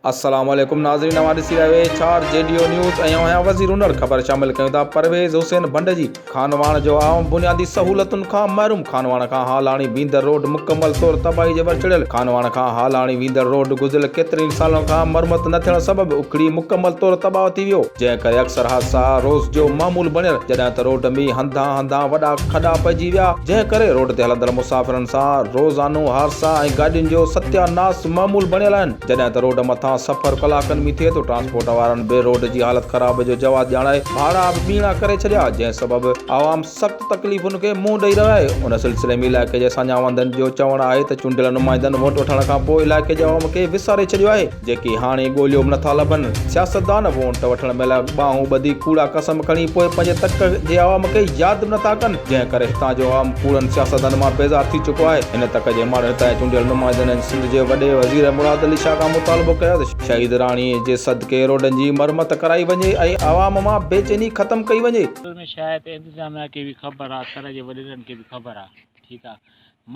السلام عليڪم ناظرين اوهان ڏسي رهيا آهيو H R G D O news ۽ آهيان وزير هنر خبر شامل ڪيون ٿا پرويز حسين ڀنڊ جي خانواهڻ جو عوام بنيادي سهولتن کان محروم خانواهڻ کان هالاڻي ويندڙ روڊ مڪمل طور تباهي جي ور چڙهيل خانواهڻ کان هالاڻي ويندڙ روڊ گذريل ڪيترن ئي سالن کان مرمت نه ٿيڻ سبب اکڙي مڪمل طور تباهه ٿي ويو جنهن ڪري اڪثر حادثا روز جو معمول بڻيل جڏهن ته روڊ ۾ هنڌان هنڌان وڏا کڏا پئجي ويا جنهن ڪري روڊ تي هلندڙ مسافرن سان روزانو حادثا ۽ گاڏين جو ستيا ناس معمول بڻيل آهن، جڏهن ته روڊ مٿان سفر ڪلاڪن ۾ ٿئي ٿو، ٽرانسپورٽ وارن به روڊ جي حالت خراب جو جواز ڄاڻائي ڀاڙا به ٻيڻا ڪري ڇڏيا، جنهن سبب عوام سخت تڪليفن کي منهن ڏئي رهيو آهي، ان سلسلي ۾ علائقي جي ساڃاهوندن جو چوڻ آهي ته چونڊيل نمائندن ووٽ وٺڻ کانپوء علائقي جي عوام کي وساري ڇڏيو آهي. جيڪي هاڻي ڳوليو به نٿا لڀن. سياستدان وونٽ وٺڻ مهل ٻانهون ٻڌي ڪوڙا قسم کڻي پوء پنهنجي تڪ جي عوام کي ياد به نٿا ڪن، جنهن ڪري هتان جو عوام ڪوڙن سياستدانن مان بيزار ٿي چڪو آهي. هن تڪ جي ماڻهن هتان جي چونڊيل نمائندن ۽ سنڌ جي وڏي وزير مراد علي شاهه کان مطالبو ڪيو ته شهيد راڻي جي صدقي روڊن جي مرمت ڪرائي وڃي ۽ عوام مان بيچيني ختم ڪئي وڃي. اصل ۾ ڇا آهي ته انتظاميا کي به خبر آ تر جي وڏيرن کي به خبر آ ٺيڪ آ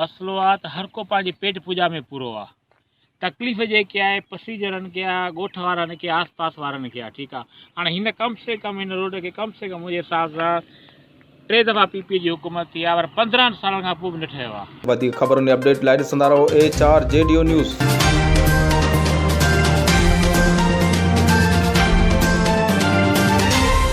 مسئلو آ ته هر ڪو پنهنجي پيٽ پوڄا ۾ پورو آ تڪليف جيڪي آهي پسيجرن کي آ ڳوٺ وارن کي آس پاس وارن کي آ ٺيڪ آ هاڻي هن ڪم سي ڪم هن روڊ کي ڪم سي ڪم منهنجي حساب سان ٽي دفعا پي پي جي حڪومت ٿي آ پر 15 سالن کان پوء به نه ٺهيو آ. وڌيڪ خبرن ۽ اپڊيٽ لاء ڏسندا رهو H R G D O news.